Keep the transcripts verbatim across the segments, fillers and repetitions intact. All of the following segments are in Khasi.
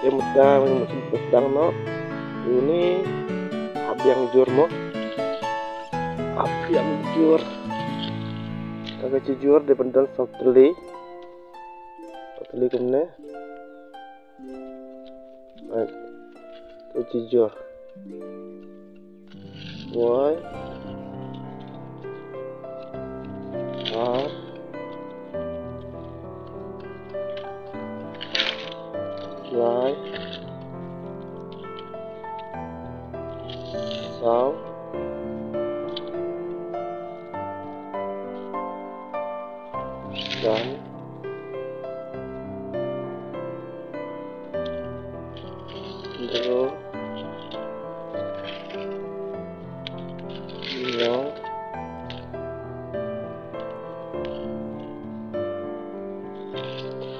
Te mynta mynta sdang noh. Uni hap biang jur mo. Hap biang jur. Ka jur dei ban don saw tylli. Saw tylli kumne. Right. Ka jur. Wei. Ar. Lai. Saw. San. Hynriew. Hynñiew.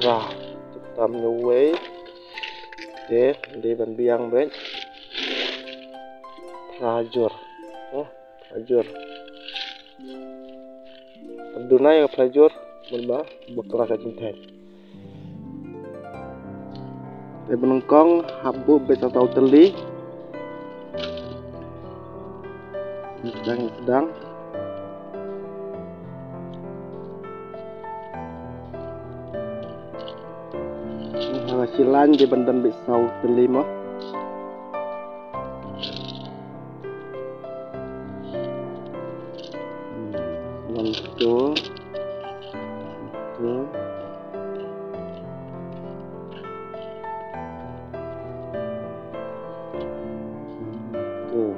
Phra. Te tam na uwei. Te dei ban biang beit phra jur. Oh, phra jur. Duna ïa ka phra jur, mynba bakla ka jingthait. Te ba nyngkong hap buh beit saw tylli. Sdang sdang. Ha ka shi lain dei ban don beit saw tylli mo. Hmm, one, two, two, two.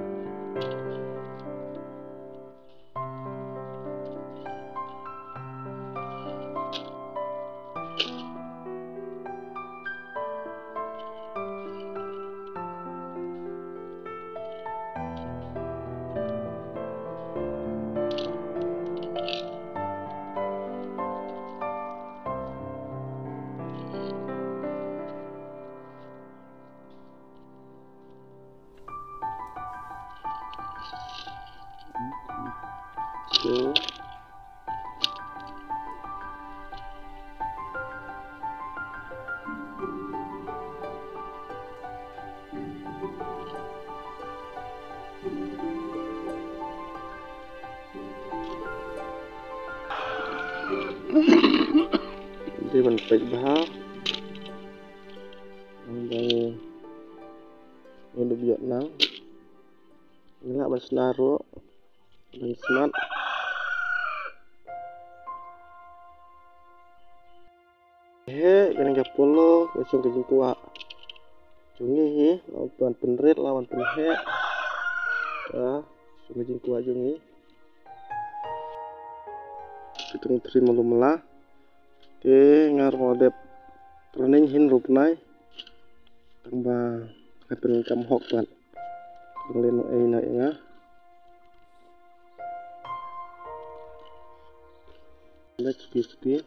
Dei ban peit bha. Nang dang ngi dup ïoh nang. Ngi lah ban sna ruh. Ban smat. Heh, kane ka polo, ka shong ka jingkwah jong ngi hi, la ban pynrit, la ban pynheh. Ka shong ka jingkwah jong ngi. Ki tong thri malu mala. Te nga ruh nga dep training hynriew bnai. Tang ba nga pyndonkam hok pat. Tang lehnohei noh ïa nga. Let's be speed.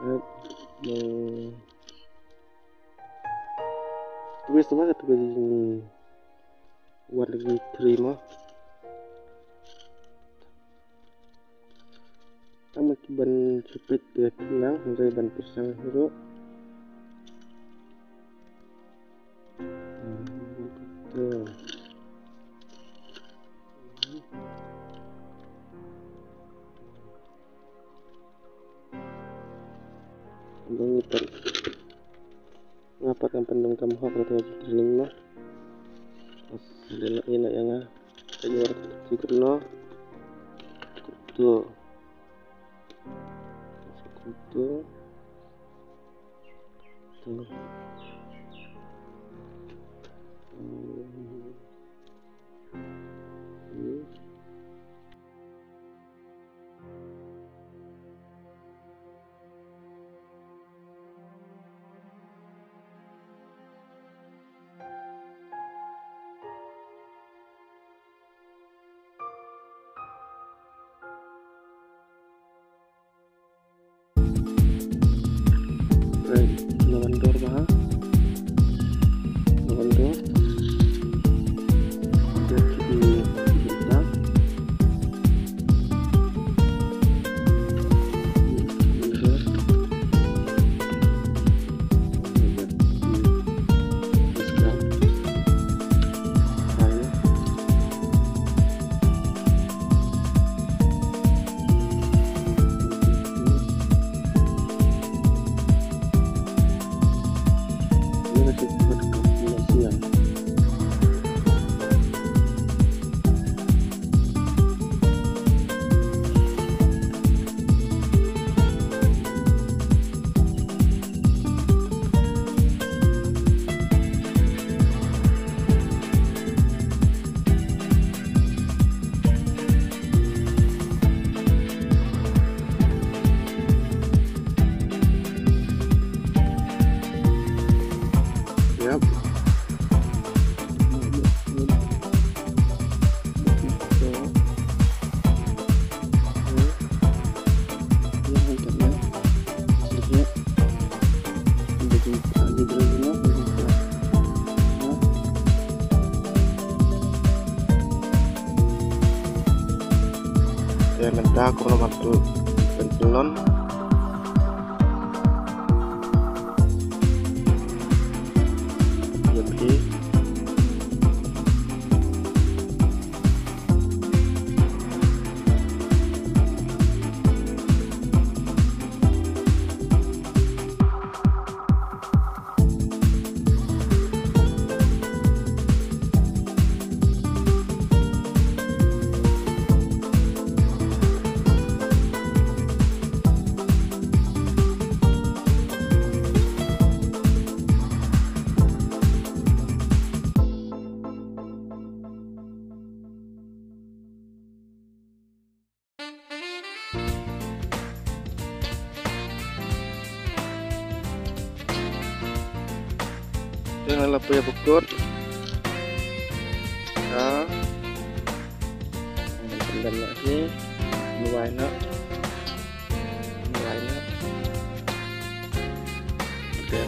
Let's go. Twist ma ka twist. Wat lagi three mo. Tang ma ki ban chupit te ki nang hynrei ban pyrshang hi ruh. Hmm, to. Ngi pat, nga pat ngam pyndonkam hok ruh ka training ma. Bas, dei na ina ïa nga. Ka ïoh ruh ka ti kut no. Kut to. Kut to. To. Hmm. Right, lawan dor ba. Lawan dor. Dor ki, ki, ki, Mynta kumno ban pyn-, pynlong. Ïa phi. Te nga la poi ha bakut. Ha. Pynban noh hi. Nuwai noh. Nuwai noh. Okay.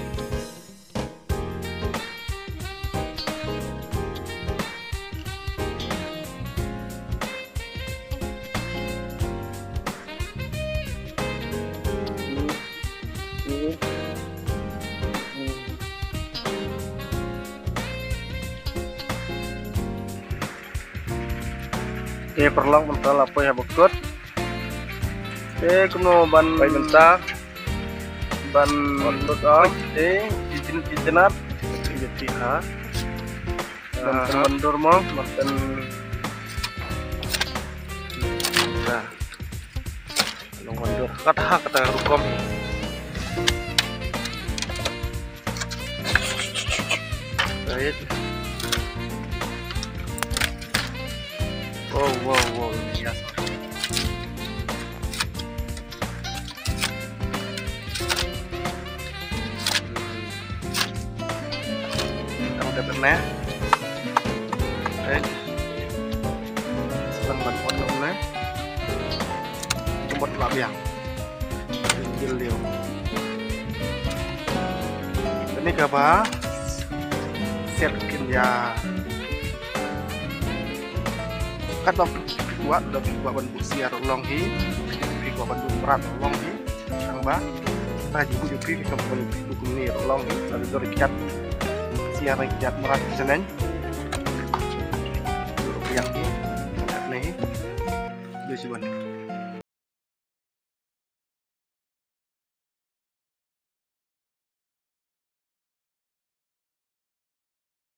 Te paralok, mynta la poi ha bakut. Te kumno ban poi mynta? Ban lut ong te, ijin ijinat. Ijin ha. Ban dur mo, ban. Nah. Long ban dur. Kata ha, kata rukom. Right. Wow, wow, wow. Yes. Ang dapat na. Okay. Sa tang ban on na. Jemput lah biang. Jil dia. Ini kaba set kin ya. Kat ba phi kwah, ba phi kwah ban buh sia ruh long hi, phi kwah ban buh mrad ruh long hi, tang ba ta ju buh ïa phi, phi kwah ban buh kumne ruh long hi, ta dei dor ïa ki jait sia, ïa ki jait mrad ki senen. Ruh ïa ki jait ne hi. Dei shi ban.